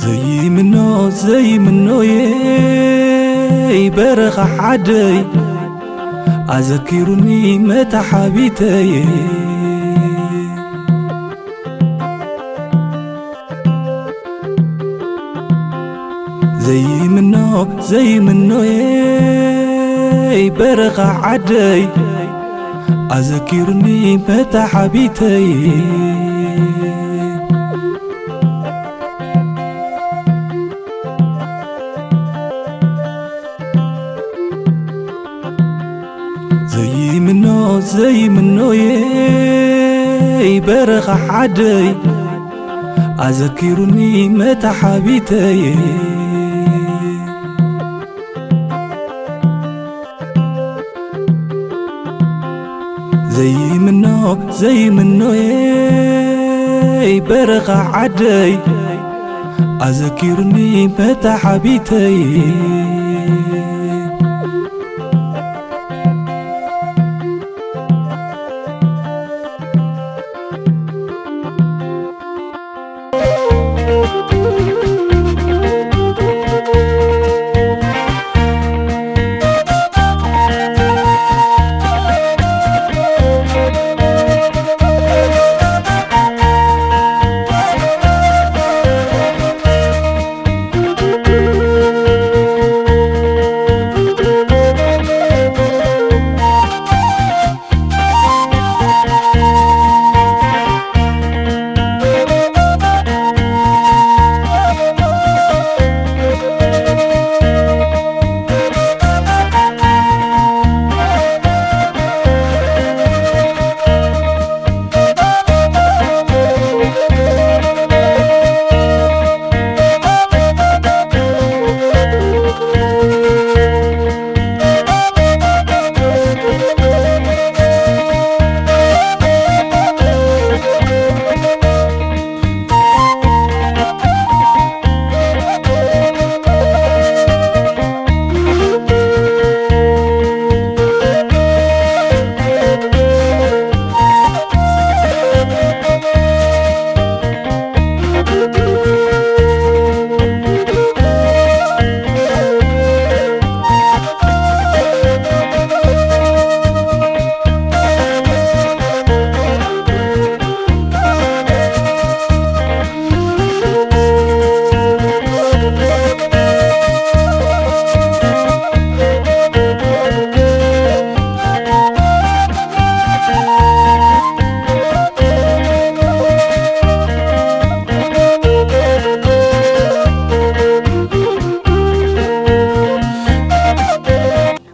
ዘይምኖ ዘይምኖየይ በረኻ ዓደይ ኣዘኪሩኒ መታሓቢተይ። ዘይምኖ ዘይምኖየይ በረኻ ዓደይ ኣዘኪሩኒ መታሓቢተይ። ዘይምኖ ዘይምኖየይ በረኻ ዓደይ ኣዘኪሩኒ መታሓቢተይ። ዘይምኖ ዘይምኖየይ በረኻ ዓደይ ኣዘኪሩኒ መታሓቢተይ።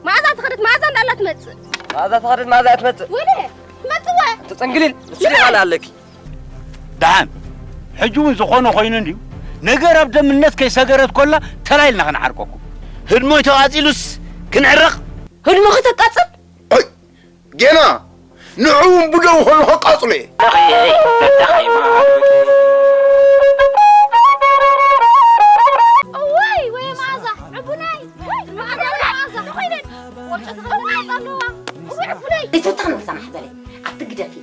መኣዛ ተኸደት፣ መኣዛ እንዳላ ትመጽእ። መኣዛ ተኸደት፣ መኣዛ እያ ትመጽእ። ወደ ትመጽእ ወ? ተጸንግሊል፣ እሱ ዲኻ ኣለኪ። ደሓን፣ ሕጂ እውን ዝኾነ ኮይኑ እንድዩ። ነገር ኣብ ደምነት ከይሰገረት ኮላ ተላኢልና ክንዓርቀኩም። ህድሞይ ተቓጺሉስ ክንዕረቕ? ህድሞ ከተቃጽል? ኣይ፣ ጌና ንዑ እውን ብደው ከሎ ከቃጽሎ እየ። እዋይ፣ ወይ መኣዛ፣ ዕቡነይ፣ ወይ መኣዛ፣ ወይ መኣዛ፣ ኮይነን፣ ወርቂ ተኸዲና ኣለዋ። እዋይ፣ ዕቡነይ። ዘይትብተኽ ንብሳ ማሕዘለይ። ኣቲ ግደፊ፣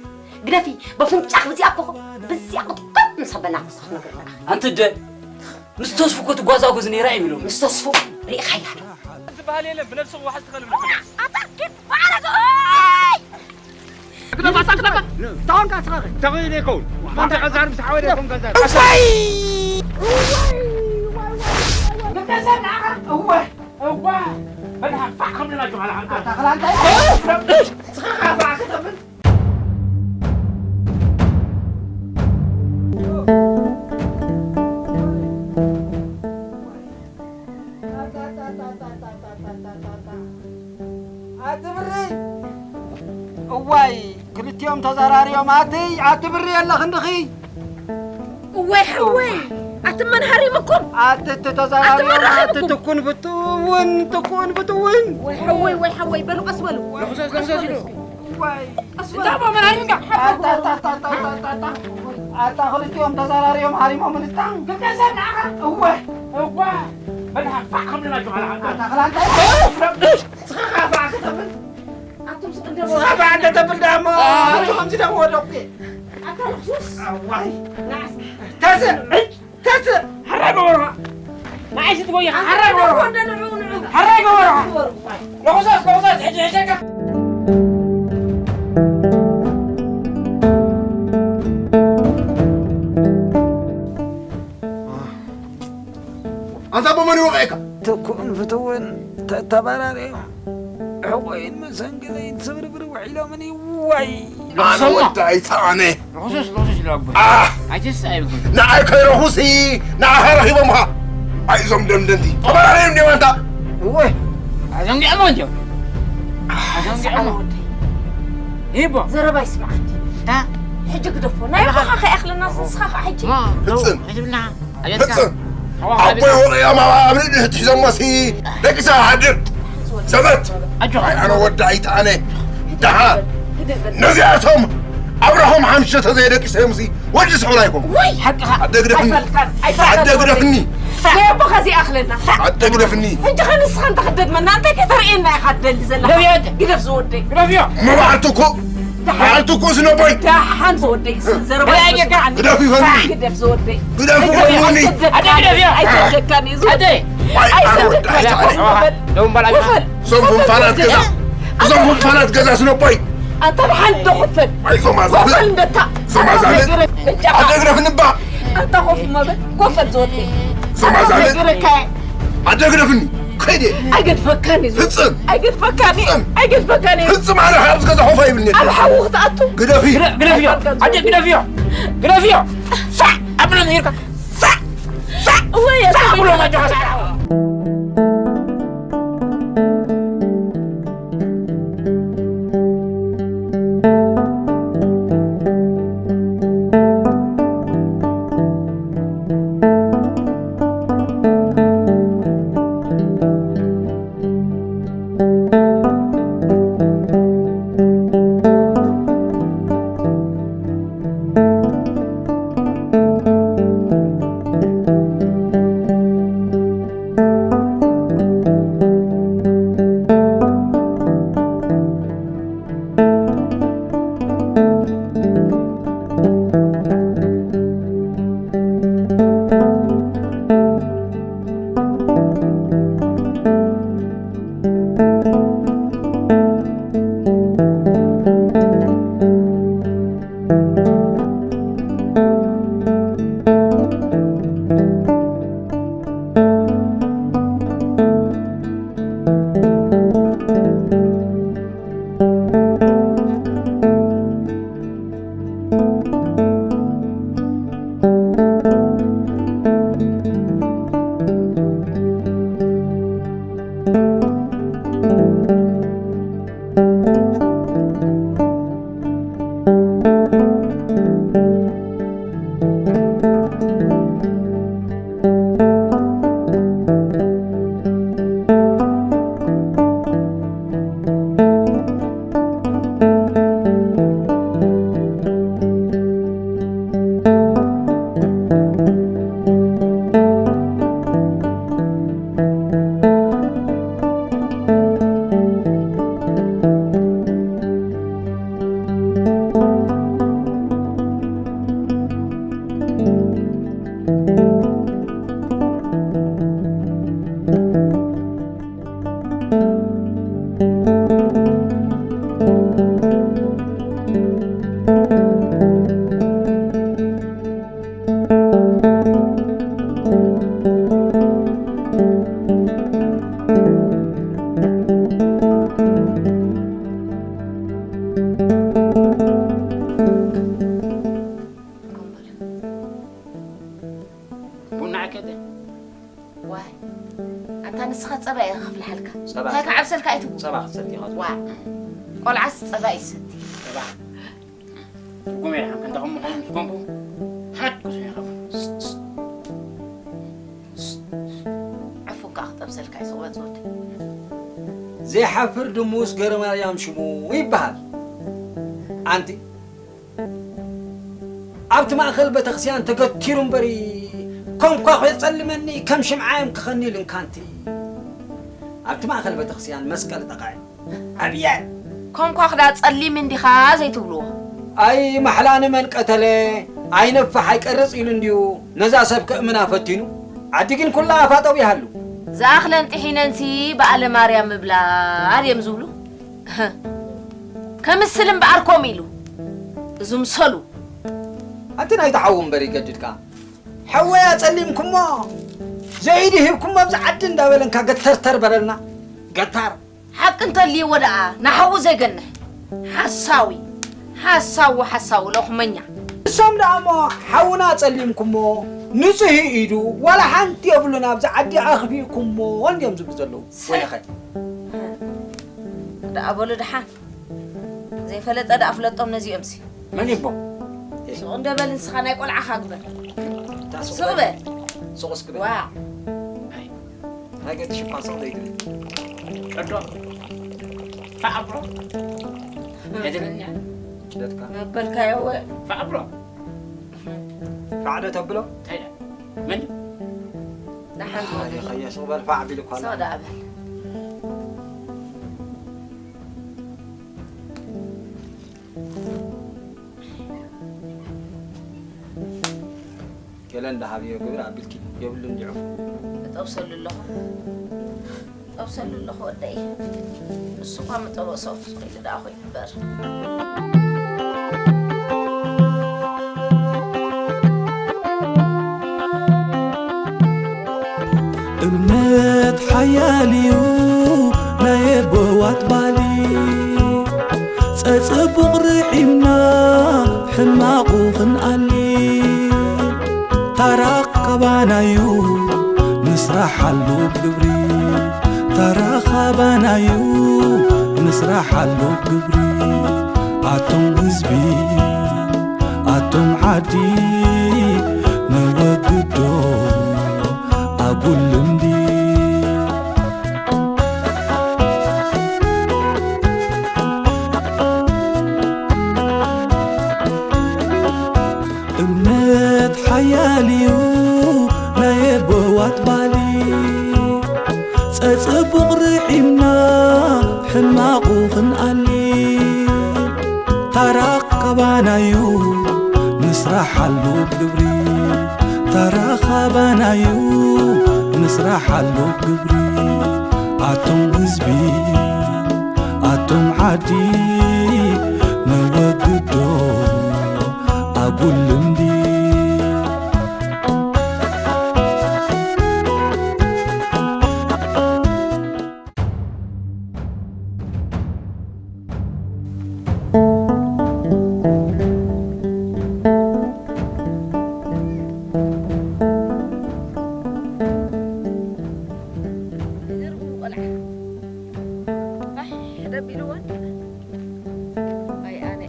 ግደፊ፣ በፍንጫኽ ብዚኣ እኮ፣ ብዚኣ ቁጥቋጥ ምስ ኣበና ክስኽ ነገር ደኣ። ኣንቲ ኣደ፣ ምስ ተስፉ እኮ ትጓዛጎዝ ነይራ እዮም ኢሎም። ምስ ተስፉ ርኢኻያ ዶ? ዝበሃል የለን፣ ብነብስኹም ዋሕዚ ትኸልም ነበር። ኣታ ኪድ ባዕረገ፣ ኦይ! ግደፍ፣ ኣታ ግደፍ! ታውን ካስኻኸ? ተኽኢሉ ይከውን። ኣንተ ቀዛር ምስ ሓወደ ይከውን ቀዛር። እዋይ! እወ፣ እወ። በል ሓፋሕ ከም ደላችሁ ኻላ ሓንታ። ኣታ ኻላ እንታይ? ስኻ ኻላ ክትብል። ኣቲ ብሪ! እዋይ፣ ክልቲኦም ተዘራሪዮም፣ ኣቲ፣ ኣቲ ብሪ የለኽን ድኺ? እዋይ ሓወይ፣ ኣቲ መን ሃሪምኩም? ኣቲ፣ እቲ ተዘራሪዮም፣ ኣቲ መን ኣቲ ሃሪምኩም? ትኩን ብትውን፣ ትኩን ብትውን። ወይ ሓወይ፣ ወይ ሓወይ፣ በሉ ቀስ በሉ። ቀስ በሉ። እዋይ። ቀስ በሉ። እንዳ መን ሃሪምካ? ኣታ፣ ኣታ፣ ኣታ። ኣታ ክልቲኦም ተዘራርዮም ሃሪሞም ልታም። ክልተ ሰብ ንዓኻ? እወ። እወ። በል ሓፋ ከም ደላችሁ ኻላ። ኣታ ኽላንታ። ስኻ ኻፋ ከተብል። ኣቱም ስቕ እንደበሉ። ስኻ ኻፋ እንተ ተብል ደሞ። ኣቱ ከምዚ ደሞ ወደቑ። ኣታ ርኹስ። ኣዋይ። ናዕስ። ተስእ። ተስእ። ሓራ ገበርኻ። ንዓይ ስትጎይኻ ሓራ ገበርኻ። ሓራ ገበርኻ። ርኹሳስ፣ ርኹሳስ፣ ሕጂ፣ ሕጂ፣ ሕጂ። ኣንታ ብመን ይወቕዕካ? ትኩእን ፍትውን ተተባራርዮም ሕቆይን መሰንግለይን ስብርብር ውዒሎምን ይዋይ። ኣነ ሰማ። ወዲ ኣይተኣነ። ርኹሱስ፣ ርኹሱስ ኢሉ ኣቦይ። ኣህ! ኣይትስእ ኣይብልኩን። ንዓይ ከይረኹሲ፣ ንዓኻ ረኺቦምኻ። ኣይ፣ እዞም ደምደምቲ። ተባራርዮም እንዲዮም ኣንታ። እወ። ኣዞም እንዲኦም እንዲዮም። ኣዞም እንዲኦም። ወደይ። ይቦ። ዘረባ ይስማዓኒ። ታ? ሕጂ ግደፎ። ናይ ኣቦኻ ከይኣኽለና ንስኻ ኸዓ ሕጂ። ማ፣ ፍጽም። ሕጂ ብልና። ኣየትካ? ፍጽም። ኣቦይ ወቒዖም ኣብ፣ ኣብ ንእድህት ሒዞሞሲ ደቂሳ ሃድር። ዘበት። ኣጆኻ። ኣይ፣ ኣነ ወዲ ኣይተኣነ። ደሓር። ነዚኣቶም ኣብረኾም ሓምሽተ ተዘይደቂሰ እዮምሲ ወዲ ስሑል ኣይኮኑ። ወይ! ሓቅኻ። ኣደ ግደፍኒ። ኣይፈልካን፣ ኣደ ኣይፈልካን ግደፍኒ። ወደይ። ናይ ኣቦኻ ዘይኣኽለና። ኣደ ግደፍኒ። ሕጂ ኸ ንስኻ እንተ ኽትደግመና እንታይ ከተርእየና ኢኻ ትደሊ ዘለኻ? ግደፍዮ። ግደፍ ዝወደይ። ግደፍዮ። እሞ በዓልቲ እኮ፣ ደሓን። በዓልቲ እኮ ስነቦይ። ደሓን ዝወደይ፣ ስ-፣ ዘረባ ገለ ኣይገካን። ግደፍ ይፈኒ። ግደፍ ዝወደይ። ግደፍ ይፈኒ። ኣይሰደካን። ኣደ ግደፍዮ። ኣይሰደካን እዩ ዝወደይ። ኣደ። ዋይ፣ ኣረ ወዲ ኣይሰደካን። ኣይተኣነ። ደው እምበል ኣጆኻ። ወፈል። እዞም ወፈል ፍንፋናት ዝወደይ። ገዛ፣ እዞም ፍንፋናት ገዛ ስነቦይ። ኣንታ ደሓን ዶ ኽፈል? ኣይ፣ እዞም ኣዛብእ። ኽፈል እንደታ። እዞም ኣዛብእ። ኣደ ግረፍ እንባ። ኣንታ ኮፍ መበል፣ ኮፈል ዝወደይ። እዞም ኣዛብእ። ኣንታ ግረካየ። ኣደ ግረፍኒ። ከይደ። ኣይገድፈካን እዩ። ፍጽም። ኣይገድፈካን እዩ። ፍጽም። ኣይገድፈካን እዩ። ፍጽም ኣነ ኣብዚ ገዛ ኮፍ ኣይብልኒ። ኣብ ሓዊ ክትኣቱ። ግደፊ። ግረ-፣ ግደፍዮ። ኣደ ግደፍዮ። ግደፍዮ። ሳዕ! ኣብሎ ነይርካ። ሳዕ! ሳዕ! ወይ፣ ሳዕ! ብሎ ኣጆኻ ሳዕ! ቡና ኣከደ። ዋይ፣ ኣንታ ንስኻ ጸባ ኢኻ ከፍልሓልካ። ጸባ እንታይ ክሰቲ-፣ ክዓብሰልካ ኣይትብሉ። ጸባ ክትሰቲ ኢኻ። ዋ፣ ቆልዓስ ጸባ እዩ ዝሰቲ። ጸባ። ትርጉም የለን። ከምታ ከም ምዃኑ ምስ ኮንኩ፣ ሓመድ ክስሑ ኢኻ። ዕፉን ከኣ ክጠብሰልካ እዩ ዝቕበጽ ወዲ። ዘይሓፍር ድሙስ ገረማርያም ሽሙ ይበሃል። ኣንቲ ኣብቲ ማእከል ቤተክርስትያን ተገቲሩ እምበሪ፣ ኮንኳኽ የጸልመኒ፣ ከም ሽምዓ እዮም ክኸኒ ልንካንቲ። ኣብቲ ማእከል ቤተክርስትያን መስቀል ጠቓዒ ኣብየ። ኮንኳኽ ዳ ጸሊም እንዲኻ ዘይትብልዎ? ኣይ ማሕላ ንመን ቀተለ፣ ኣይነፍሕ ኣይቀርጽ ኢሉ እንድዩ ነዛ ሰብ ከእምና ፈቲኑ። ዓዲ ግን ኩላ ኣፋ ጠቢሃሉ። ዝኣኽለን ጥሒነንሲ በዓለ ማርያም ምብላል እዮም ዝብሉ። ከምስል እምበኣር ኮም ኢሉ እዙ ምሰሉ። ኣቲ ናይ ተሓዉ እምበር ይገድድካ። ሓወይ ኣጸሊምኩሞ፣ ዘይዲ ሂብኩሞ ኣብዚ ዓዲ እንዳበለንካ ገተርተር በለልና። ገታር። ሓቂ እንተልይዎ ደኣ ንሓዉ ዘይገንሕ። ሓሳዊ፣ ሓሳዊ፣ ሓሳዊ ሎኽመኛ። እሶም ደኣ እሞ ሓውና ኣጸሊምኩሞ፣ ንጹህ ኢዱ ዋላ ሓንቲ የብሉን ኣብዚ ዓዲ ኣኽቢእኩሞ እንድዮም ዝብሉ ዘለዉ። ሰይ። ወይለኸ። ደኣ በሉ ደሓን። ዘይፈለጠ ደኣ ፍለጦም ነዚኦምሲ። መን ይቦ? ሱቕ እንደ በል ንስኻ ናይ ቆልዓኻ ግበር። እታ ሱቕ ሱቕ በል። በል። ሱቕ እስኪ በል። ዋ። ኣይ፣ ናይ ገድሽ እኳ ሱቕ ዘይትብል። ቀዶ። ፋዕ ብሎ። ሄደለኛ። ኪደትካ። መበልካዮ ወ። ፋዕ ብሎ። ፋዕ ዶ ተብሎ? እንታይ ዳ? መን? ደሓን ኣይ፣ ዝበለ። ኸየ ሱቕ በል ፋዕ ቢል እኳ ኣሎ። ሱቕ ደኣ በል። ገለ እንዳሃብዮ ግብሪ ኣቢልኪ የብሉን ድዕፉ። እጠብሰሉ ኣለኹ። እጠብሰሉ ኣለኹ ወደይ። ንሱ እኳ መጠበሶ ኢሉ ደኣ ኮይኑ እምበር። እምነት ሓያል እዩ ናይ ኣቦዋት ባሊ። ጸጽቡቕ ርዒምና ሕማቑ ክንኣሊ። ታራ ካባናዩ ንስራሓሉ ግብሪ። ታራ ካባናዩ ንስራሓሉ ግብሪ። ኣቶም ህዝቢ፣ ኣቶም ዓዲ፣ ነወግዶ ኣጉል ልምዲ። እምነት ሓያል እዩ ናይ ኣቦዋት ባሊ። ጸጽቡቕ ርዒምና ሕማቑ ክንኣሊ። ታራ ካባናዩ ንስራሓሉ ግብሪ። ታራ ካባናዩ ንስራሓሉ ግብሪ። ኣቶም ህዝቢ፣ ኣቶም ዓዲ፣ ነወግዶ ኣጉል ልምዲ። ደቢልወን። ኣይ ኣነ።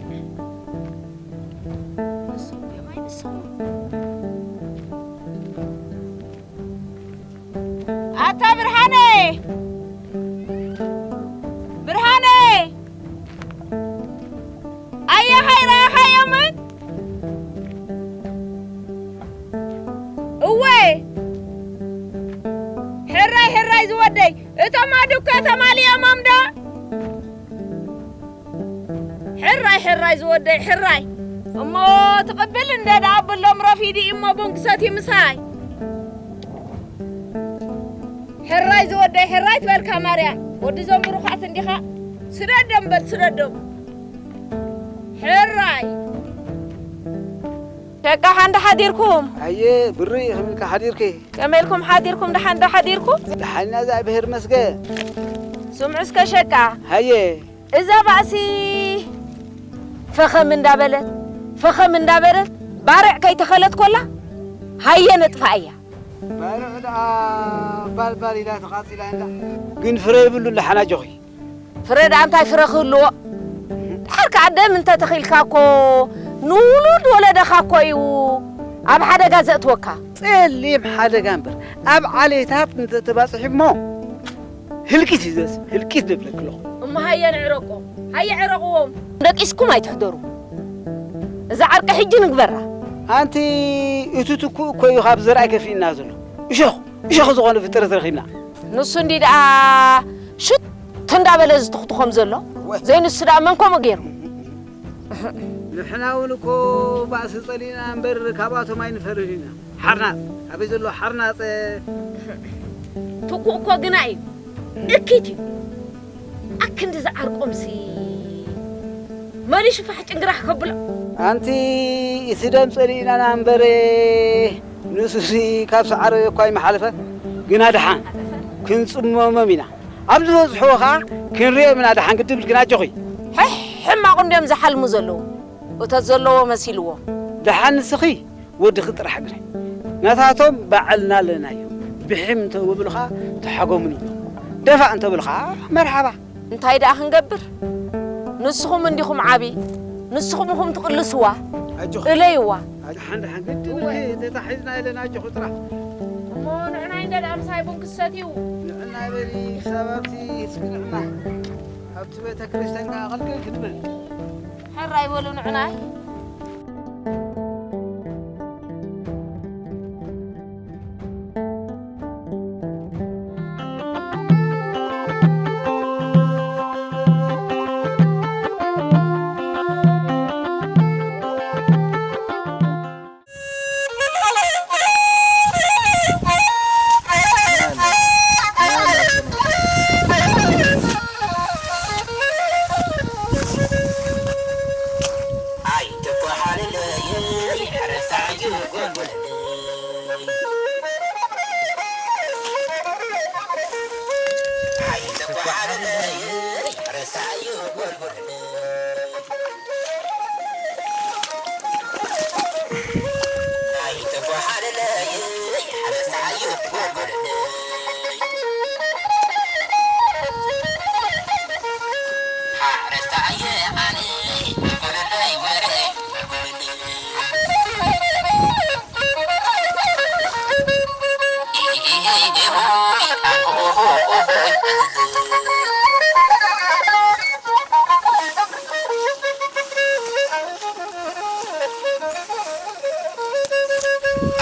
ንሶም እዮም፣ ኣይ ንሶም። ኣታ ብርሃነ! ብርሃነ! ኣየኻ ኣይረኣኻዮምን? እወ! ሕራይ፣ ሕራይ ዝወደይ፣ እቶም ኣድኮ ተማሊኦሞም ዶ? ሕራይ፣ ሕራይ ዝወደይ፣ ሕራይ። እሞ ትቕብል እንደ ደኣ ብሎም ረፊዲ እሞ ቡን ክሰትዩ ምሳይ። ሕራይ ዝወደይ፣ ሕራይ ትበልካ ማርያም። ወዲ ዞም ብሩኻት እንዲኻ። ስደዶም በል፣ ስደዶም። ሕራይ። ደቃ ሓንዳ ሓዲርኩም? ኣየ ብሪ፣ ከመይ ኢልካ ሓዲርኪ? ከመይ ኢልኩም ሓዲርኩም? ደሓን ዶ ሓዲርኩም? ደሓን ኢና፣ እግዚኣብሔር ይመስገን። ስምዑ እስከ ሸቃ። ሃየ። እዛ ባእሲ ፈኸም እንዳበለት፣ ፈኸም እንዳበለት ባርዕ ከይተኸለት ኮላ፣ ሃየ ነጥፍኣ እያ። ባርዕ ደኣ ባልባል ኢላ ተቓጺላ እንዳ። ግን ፍረ ይብሉ ለሓን ኣጆኺ። ፍረ ደኣ እንታይ ፍረ ክህልዎ? ድሓር ከኣ ደም እንተ ተኺልካ እኮ ንውሉድ ወለደኻ እኮ እዩ ኣብ ሓደጋ ዘእትወካ። ጸሊም ሓደጋ እምበር፣ ኣብ ዓሌታት እንተ ተባጺሑ እሞ ህልቂት እዩ ዘስ-፣ ህልቂት ደብለኪ ኣለኹ። እሞ ሃየ ንዕረቆ፣ ሃየ ዕረቕዎም። ደቂስኩም ኣይትሕደሩ። እዛ ዓርቂ ሕጂ ንግበራ። ኣንቲ እቲ ትኩእ እኮ እዩ ካብ ዘርኣይ ከፊእና ዘሎ። እሾኽ እሾኽ ዝኾነ ፍጥረት ረኺብና። ንሱ እንዲ ደኣ ሽት እንዳበለ ዝትኽትኾም ዘሎ። ወይ። ዘይንሱ ደኣ መን ከምኡ ገይሩ? ንሕና እውን እኮ ባእሲ ጸሊእና እምበር ካብኣቶም ኣይንፈርን ኢና። ሓርናጽ፣ ኣበይ ዘሎ ሓርናጽ? ትኩእ እኮ ግና እዩ። እኪት እዩ። ኣክንዲ ዝዓርቆምሲ መሊሹ ፋሕ ጭንግራሕ ከብሎ። ኣንቲ እቲ ደም ጸሊእናና እምበር ንሱሲ ካብ ሰዓረ እኳ ይመሓለፈ። ግና ደሓን ክንጽመሞም ኢና። ኣብ ዝበዝሕዎ ኸዓ ክንሪኦም ኢና። ደሓን ግድም ኢልክን ኣጆኺ። ሕሕ ሕማቕ እንድዮም ዝሓልሙ ዘለዉ። እቶት ዘለዎ መሲልዎ። ደሓን ንስኺ ወድኺ ጥራሕ ግናይ። ናታቶም ባዕልና ኣለናዮ። ብሒም እንተ በብሉኻ ተሓጎምኒ። ደፋእ እንተ በሉኻ መርሓባ። እንታይ ደኣ ክንገብር? ንስኹም እንዲኹም ዓቢ፣ ንስኹም ኢኹም ትቕልስዋ። ኣጆኺ። እለይዋ። ደሓን ደሓን ግድም እወ። እንዲ ተታሒዝና የለን ኣጆኺ ጥራሕ። እሞ ንዕናይ እንደ ደኣ ምሳይ ቡን ክሰትዩ። ንዕናይ በሊ ክሳብ ኣብቲ እስኪ ንዕና ኣብቲ ቤተ ክርስቲያን ከኣ ኣቐልቅል ክንብል። ሕራይ በሉ ንዕናይ።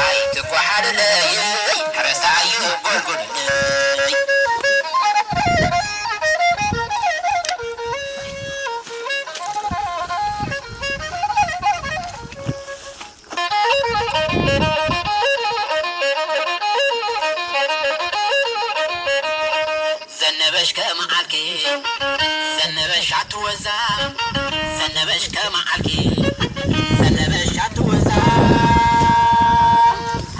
ኣይትጓሓልለይ፣ ረሳዩ ጎልጉልለይ። ዘነበሽ ከመዓልኪ፣ ዘነበሽ ኣትወዛ፣ ዘነበሽ ከመዓልኪ፣ ዘነበሽ ኣትወዛ።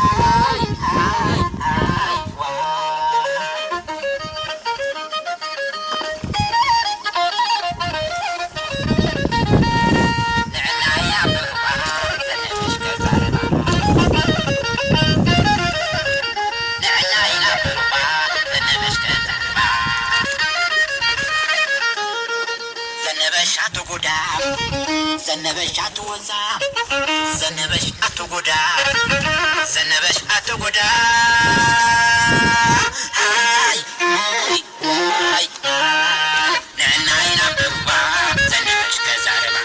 ኣይ፣ ኣይ፣ ኣይ፣ ዋይ። ዘነበሽ ኣትጉዳ፣ ዘነበሽ ኣትወዛ፣ ዘነበሽ ኣትጉዳ፣ ዘነበሽ ኣትጉዳ። ሃይ፣ ሃይ፣ ሃይ፣ ንዕናይ ናብ ዱባ፣ ዘነበሽ ከዛረባ።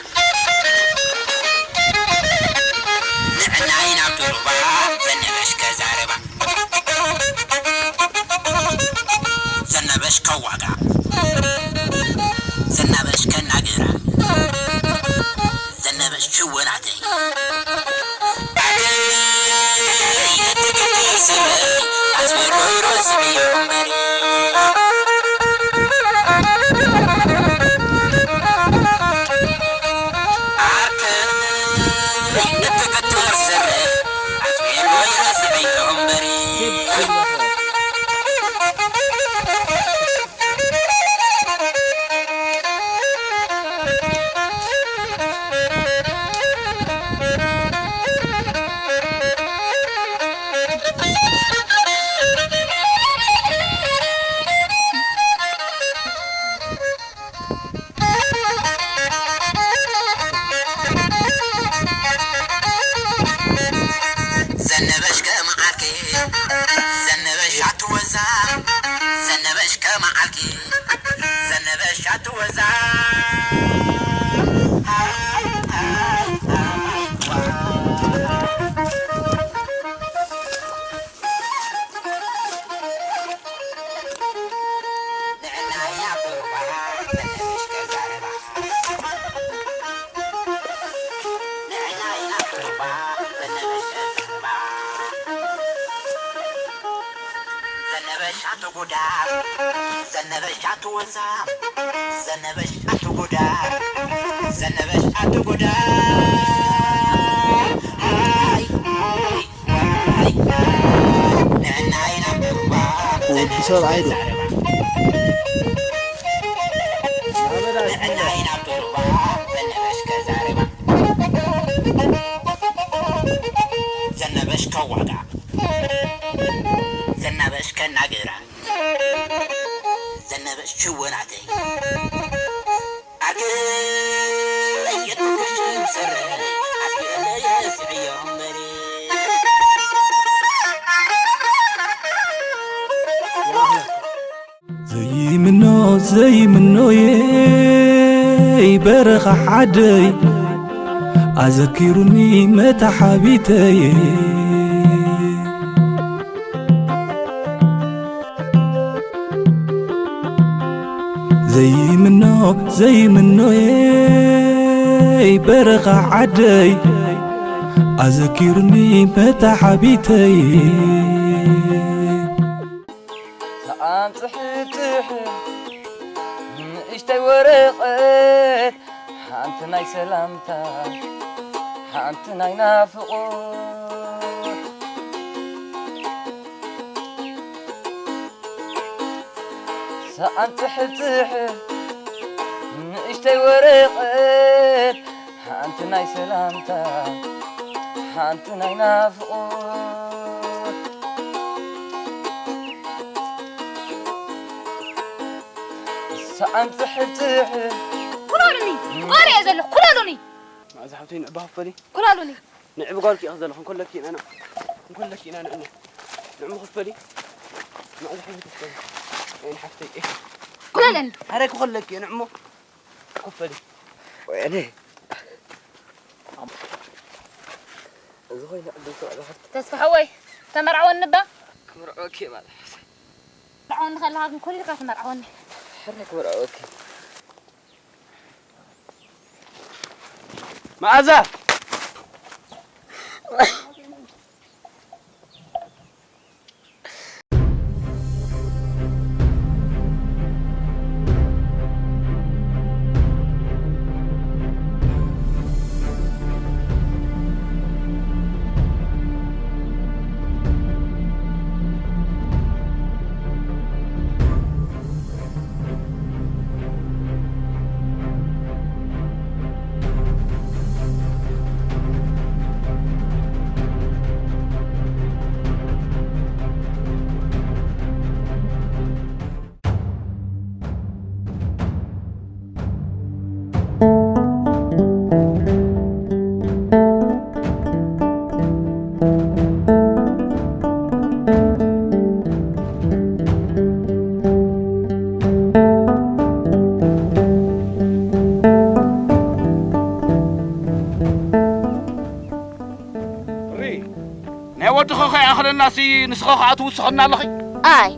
ንዕናይ ናብ ዱባ፣ ዘነበሽ ከዛረባ። ዘነበሽ ከዋጋ፣ ዘነበሽ ከናገራ፣ ዘነበሽ ሽወናተይ። ኣተይ፣ ነቲ ክልተ ሰበይ ኣስመሮ ረስዕዮ እምበሪ። ኣተይ፣ ነቲ ክልተ ሰበይ ኣስመሮ ረስዕዮ እምበሪ። ዘነበሽ ከመዓልኪ፣ ዘነ- ጉዳ ዘነበሽ ኣትወዛ ዘነበሽ ኣትጉዳ ዘነበሽ ኣትጉዳ ሃይ ሃይ ሃይ ንዕና ኢና ብሩባ ወዲ ሰብኣይ ዶ? ንዕና ኢና ብሩባ ዘነበሽ ከዛረባ ዘነበሽ ከዋጋ ዘናበሽ ከናገራ ዘነበሽ ሽወናተይ ኣርገ የጥቅሽ ሰረ ኣስገለ የስዕዮ እምበሪ ዘይምኖ ዘይምኖየይ በረኻ ሓደይ ኣዘኪሩኒ መታሓቢተይ ዘይምኖ ዘይምኖየይ በረኻ ዓደይ ኣዘኪሩኒ መታሓቢተይ ተኣንጽሕጽሕ ንእሽተይ ወረቐት ሓንቲ ናይ ሰላምታ ሓንቲ ናይ ናፍቖት ሰኣን ጽሕጽሕ ንእሽተይ ወረቐት ሓንቲ ናይ ሰላምታ ሓንቲ ናይ ናፍቖት ሰኣን ጽሕጽሕ ኩላሉኒ ቆር እየ ዘለኹ ኩላሉኒ መኣዛ ሓብተይ ንዕባ ክፈሊ ኩላሉኒ ንዕቢ ጓልኪ ኢኺ ዘለኹ እንኮለኪ ኢና ንዕ እንኮለኪ ኢና ንዕ ንዕሚ ክፈሊ መኣዛ ሓብተይ ክፈሊ ወይን ሓፍተይ ኩላለኒ ኣረ ክኸለኪ ንዕሞ ክፈሊ ወይኔ እዚ ኮይነ ዕድል ተባዕዛ ሓፍቲ ተስፋ ሓወይ ተመርዓወኒ እባ ክምርዐወኪ እየ ማለት ሓፍተይ ተመርዓወኒ ከለኻ ግን ኮሊልካ ተመርዓወኒ ሕራይ ክምርዐወኪ መኣዛ ሪ ናይ ወድኺ ከይኣኽለናሲ ንስኺ ከኣ ትውስኸና ኣለኺ ኣይ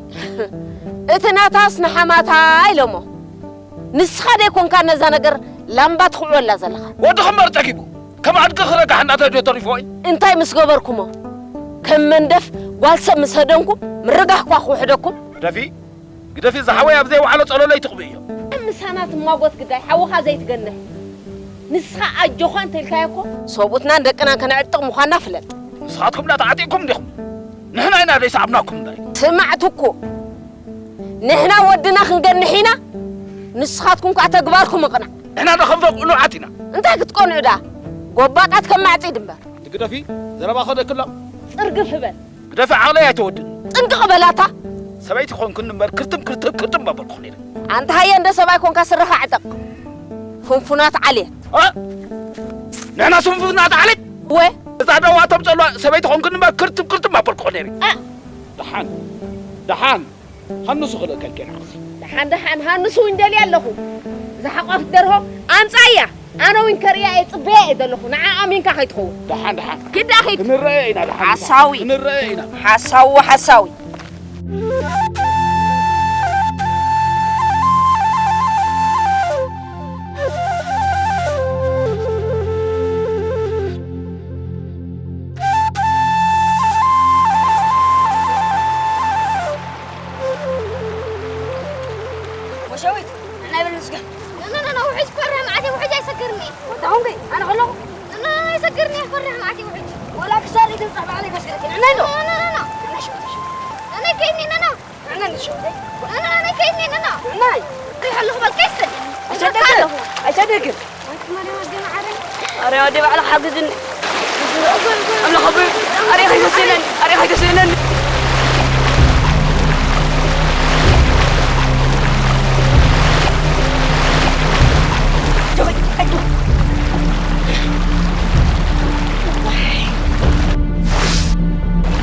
እቲ ናታስ ንሓማታ ኢሎሞ ንስኻ ደይኮንካ ነዛ ነገር ላምባ ትኽዕወላ ዘለኻ ወድኺ እምበር ጸጊቡ ከም ኣድጊ ክረጋሕ እናተድዮ ተሪፎ እዩ እንታይ ምስ ገበርኩሞ ከም መንደፍ ጓል ሰብ ምስ ሃደንኩ ምርጋሕኳ ክውሕደኩም ግደፊ ግደፊ ዝሓወይ ኣብ ዘይወዓሎ ጸሎለይ ትቕብእዮ ምሳና ትማጎት ግዳይ ሓውኻ ዘይትገንሕ ንስኻ ኣጆኻ እንተልካዮ እኮ ሰብኡትናን ደቅናን ከነዕጥቕ ምዃንና ፍለጥ ንስኻትኩም ዳ ተዓጢቕኩም እንዲኹም ንሕና ኢና ደይሰዓብናኩም እምበር ስማዕቲ እኮ ንሕና ወድና ክንገንሕ ኢና ንስኻትኩም ከዓ ተግባርኩም እቕናዕ ንሕና ዶ ከም ፎቕ ቅኑዓት ኢና እንታይ ክትቀንዑ ደኣ ጎባጣት ከም ማዕጺድ እምበር ግደፊ ዘረባ ከደክላ ጽርግፍ በል ግደፊ ዓቕለይ ኣይተወድን ጥንቅቕ በላታ ሰበይቲ ኮንክኒ እምበር ክርትም ክርትም ክርትም መበልኩ ነይረ ኣንታ ሃየ እንደ ሰብኣይ ኮንካ ስረኻ ዕጠቕ ፍንፉናት ዓልየት እ? ንሕና ስንፉናት ዓሌት ወ እዛ ደዋ ተምፀሉ ሰበይቲ ኮንክኒ እምበር ክርትም ክርትም መበልኩ ነይረ እ? ደሓን ደሓን ሃንሱ ክልእከልኪ ንዓኽሲ ደሓን ደሓን ሃንሱ እውን ደልየ ኣለኹ ዝሓቋፍት ደርሆ ኣምፃያ ኣነ እውን ከርእያ እየ ፅበያ እየ ዘለኹ ንዓ ኣሚንካ ከይትኸውን ደሓን ደሓን ግዳ ኺድ ክንረአ ኢና ደሓን ሓሳዊ ክንረአ ኢና ሓሳዊ ሓሳዊ ባዕለይ ከስእለኪ ንዕናይ ዶ? ኖ፣ ኖ፣ ኖ፣ ኖ። ንዕናይ ሸዊተይ። ንዕናይ ከይኒ፣ ኖ፣ ኖ። ንዕናይ ንሸዊተይ። ኖ፣ ኖ፣ ኖ፣ ንዕናይ ከይኒ፣ ኖ፣ ኖ። ንዕናይ። እንታይ ኣለኹ በልካ ይስል። ኣይተደግም። ኣይተደግም። ኣረ ወዲ ባዕልኻ ሓግዝኒ። ኣምላኽ ኣቦይ፣ ኣረ ከይተስእለኒ፣ ኣረ ከይተስእለኒ።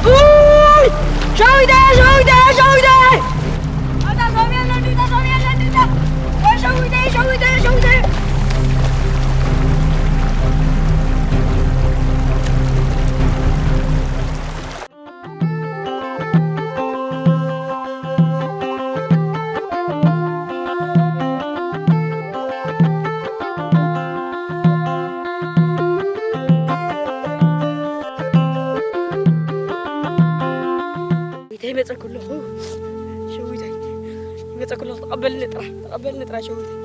ኡይ! ሸዊተ፣ ሸዊተ፣ ሸዊተ! ኣታ ሰብ የለን፣ ኣታ ሰብ የለን፣ ኣታ። ወይ ሸዊተ፣ ሸዊተ፣ ሸዊተ! ሸዊተይ ይመጸኩ ኣለኹ። ሸዊተይ ይመጸኩ ኣለኹ። ተቐበልኒ ጥራሕ፣ ተቐበልኒ ጥራሕ ሸዊተይ።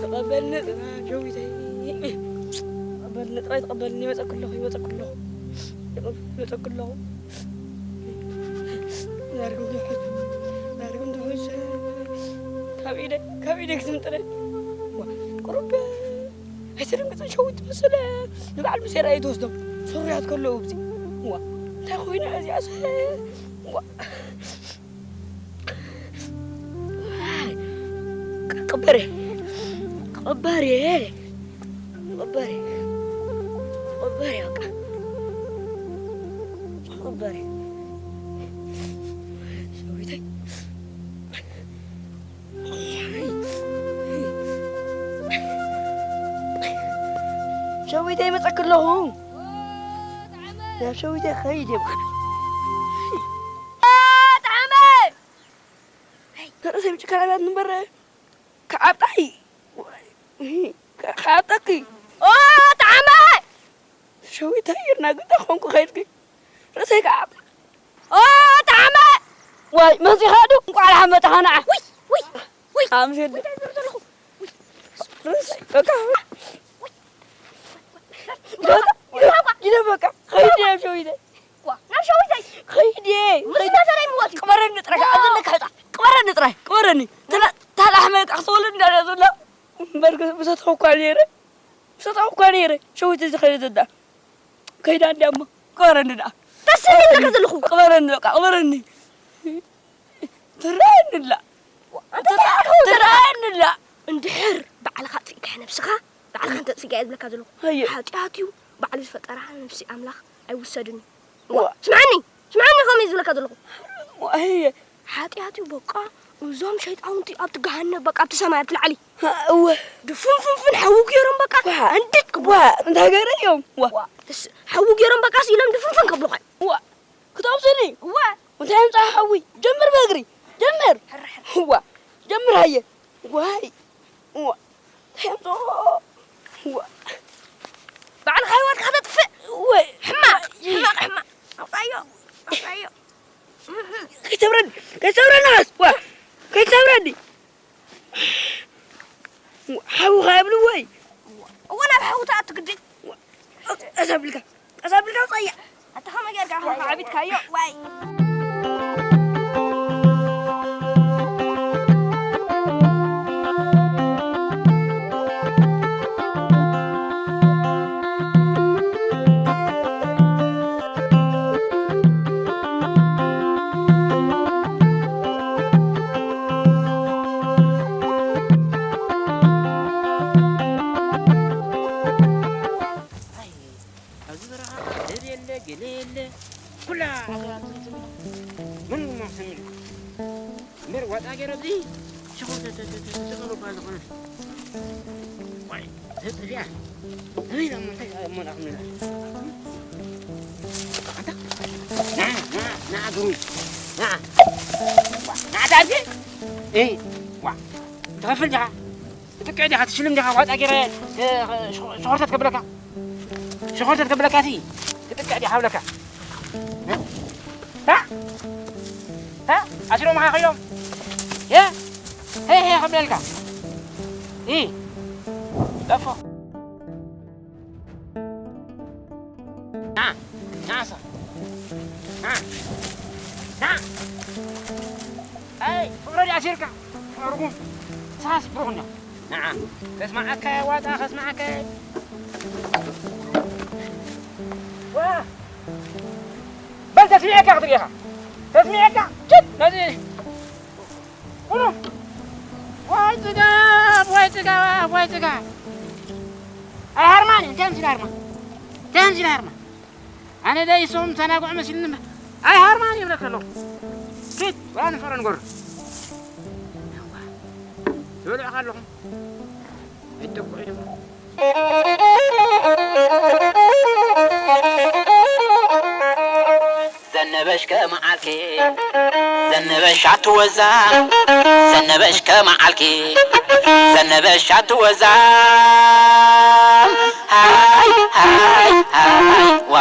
ተቐበልኒ ጥራሕ ሸዊተይ። ተቐበልኒ ጥራሕ፣ ተቐበልኒ። ይመጸኩ ኣለኹ፣ ይመጸኩ ኣለኹ። ይመጸኩ ኣለኹ። ዛርግም ድሑዝ፣ ዛርግም ድሑዝ። ካብ ኢደ፣ ካብ ኢደ ክትምጥረ። ዋ፣ ቁሩብ ኣይትደንግጽን ሸዊት ትመስል። ንበዓል ሙሴ ራእይ ትወስዶም። ፍርያት ከለዉ ኣብዚ። ዋ፣ እንታይ ኮይና እዚኣስ? ዋ። ቅበሬ፣ ቅበሬ፣ ቅበሬ፣ ቅበሬ፣ በቃ። ቅበሬ። ሸዊተይ። ሸዊተይ ይመጸኪ ኣለኹ። ናብ ሸዊተይ ከይድ እየ። ጣዕመ! ንርእሰይ ምጭካን ኣብያት ንበር ከዓብጣይ። ከዓብጠኪ። ኦ፣ ጣዕመ! ሸዊተይ ይርና ግዳ ኾንኩ ከይድኪ። ርእሰይ ከዓብጣ። ኦ፣ ጣዕመ! ዋይ፣ መጺኻ ዶ? እንቋዕ ደሓን መጻኻ ንዓ። ውይ፣ ውይ፣ ውይ። ኣምሴል። እንታይ ዝብል ዘለኹ? ውይ። ርእሰይ፣ በቃ። ውይ። ጊደ በቃ። ኸይድ እየ ሸዊተይ። ዋ፣ ናብ ሸዊተይ። ኸይድ እየ። ምስ መሰለይ ምወት እዩ። ቅበረኒ ጥራይ፣ ኣብ ዘለካ ህጻ። ቅበረኒ ጥራይ፣ ቅበረኒ። ተላ-፣ ታላሕመ ቃሕ ተወለድ እንዳለ ዘሎ። እምበር ብሰተኹ እኳ ነይረ። ብሰተኹ እኳ ነይረ። ሸዊተይ ዝኸደት እዳ። ከይዳ እንድያ እሞ። ቅበረኒ ደኣ። ተስእል ዘለካ ዘለኹ። ቅበረኒ በቃ፣ ቅበረኒ። ትረኣየኒ ኣላ። ኣንተ እንታይ ትረኣየኒ ኣላ። እንድሕር ባዕልኻ ኣጥፊእካያ ነብስኻ፣ ባዕልኻ እንተ ኣጥፊእካያ እየ ዝብለካ ዘለኹ። ሃየ። ሓጢኣት እዩ፣ ባዕሉ ዝፈጠራ ነብሲ ኣምላኽ ኣይውሰድን እዩ። ዋ። ስምዓኒ፣ ስምዓኒ ከምኡ እዩ ዝብለካ ዘለኹ። ሃየ። ሓጢኣት እዩ በቃ፣ እዞም ሸይጣውንቲ ኣብቲ ገሃነብ በቃ፣ ኣብቲ ሰማይ ኣብቲ ላዕሊ። ሃ፣ እወ። ድፍንፍንፍን ሓዊ ገይሮም በቃ፣ ዋ። እንድት ክብሉ። ዋ፣ እንታይ ገይረ እዮም? ዋ። ዋ፣ ተስ-፣ ሓዊ ገይሮም በቃ፣ ስኢሎም ድፍንፍን ከብሉኻ። ዋ። ክተውስኒ? እወ። እንታይ ኣምጻ ሓዊ? ጀምር በእግሪ። ጀምር። ሕረ፣ ሕረ። እዋ። ጀምር ሃየ። ዋይ። እዋ። እንታይ ኣምጻ? እዋ። ባዕልኻ ህይወትካ ከተጥፍእ? እወ። ሕማቕ፣ ሕማቕ፣ ሕማቕ። ኣውጻዮ፣ ኣውጻዮ። ከይትሰብረኒ፣ ከይትሰብረኒ ኸስ። ዋ። ከይትሰብረኒ። ሓውኻ የብሉ ወይ? እወ፣ ናብ ሓዊ ትኣቱ ግድን። ቀስ ኣቢልካ፣ ቀስ ኣቢልካ ውፀያ። ኣታ ከመይ ጌርካ ኢኻ ዓቢጥካዮ? ዋይ። ኣብዚ በረኻ ደብ የለ፣ ገለ የለ። ኩላ ዓዲ መን እሞ ክሰምዕ? እምበር ዋጣ ገይረ ኣብዚ ሽኾር ተ-፣ ተ-፣ ተ-፣ ተ-፣ ሽኾር እኳ ዝኾነ። ዋይ፣ ዘጥፍያ። ኣበይ እሞ እንታይ እሞ ዳኹም ንላ? ኣንታ? ና፣ ና፣ ና፣ ግሩይ። ና። ዋ፣ ና፣ ዳርጌ። ኤይ፣ ዋ፣ ትኸፍል ዲኻ? ክትጥቅዕ ዲኻ? ትሽልም ዲኻ? ዋጣ ገይረ፣ እ፣ ሸ-፣ ሸኾርተት ከብለካ? ሸኾርተት ከብለካ እቲ ክትጥቅዕ ዲኻ ብለካ? እ? ታ? ታ? ኣሲሮምኻ ኸይዶም? የ? ሄ፣ ሄ፣ ከብለልካ? ኢ? ጠፎ። ና፣ ና፣ ሳ። ኣሲርካ ርጉም ሳስ ብሩኽና ንዓ ከስማዓካ ዋጣ ከስማዓካ ዋ በል ተስሚዐካ ክትሪኢኻ ተስሚዐካ ችት ነዚ ኩሉ ወይ ጽጋብ ወይ ጽጋብ ወይ ጽጋብ ኣይሃርማን እንታይ ምሲል ሃርማን እንታይ ምሲል ሃርማን ኣነ ደይ ሶም ተናጉዕ መሲልኒ እምበር ኣይሃርማን ይብለካ ኣለኹ ፊት ወላ ንፈረ ንጎር ትበልዑ ኣለኹም ኣይትጠቅዑ እዮም ዘነበሽ ከመዓልኪ ዘነበሽ ኣትወዛም ዘነበሽ ከመዓልኪ ዘነበሽ ኣትወዛም ሃይ ሃይ ሃይ ዋ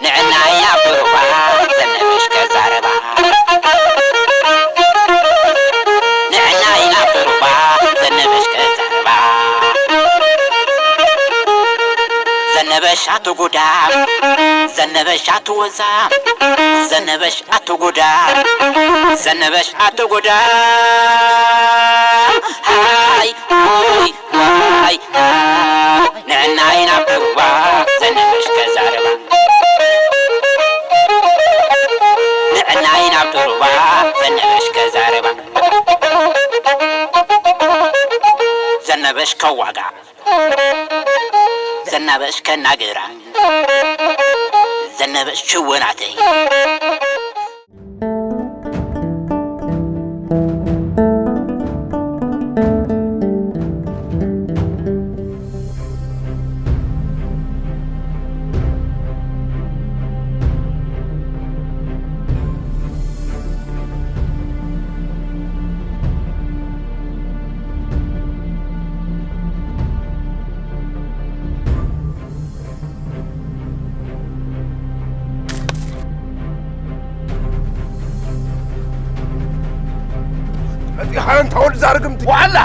ንዕናይ ናብ ዱርባ ዘነበሽ ከዛረባ ንዕናይ ናብ ዱርባ ዘነበሽ ከዛረባ ዘነበሽ ኣትጉዳም ዘነበሽ ኣትወዛም ዘነበሽ ኣትጉዳም ዘነበሽ ኣትጉዳም ሃይ ሃይ ዋይ ንዕናይ ናብ ዱርባ ዘነበሽ ከዛረባ ንዕናይ ናብ ዱርባ ዘነበሽ ከዛረባ ዘነበሽ ከዋጋ ዘነበሽ ከናገራ ዘነበሽ ሽወናተይ መጺኻ እንታ ወዲ ዛርግምቲ ዋላ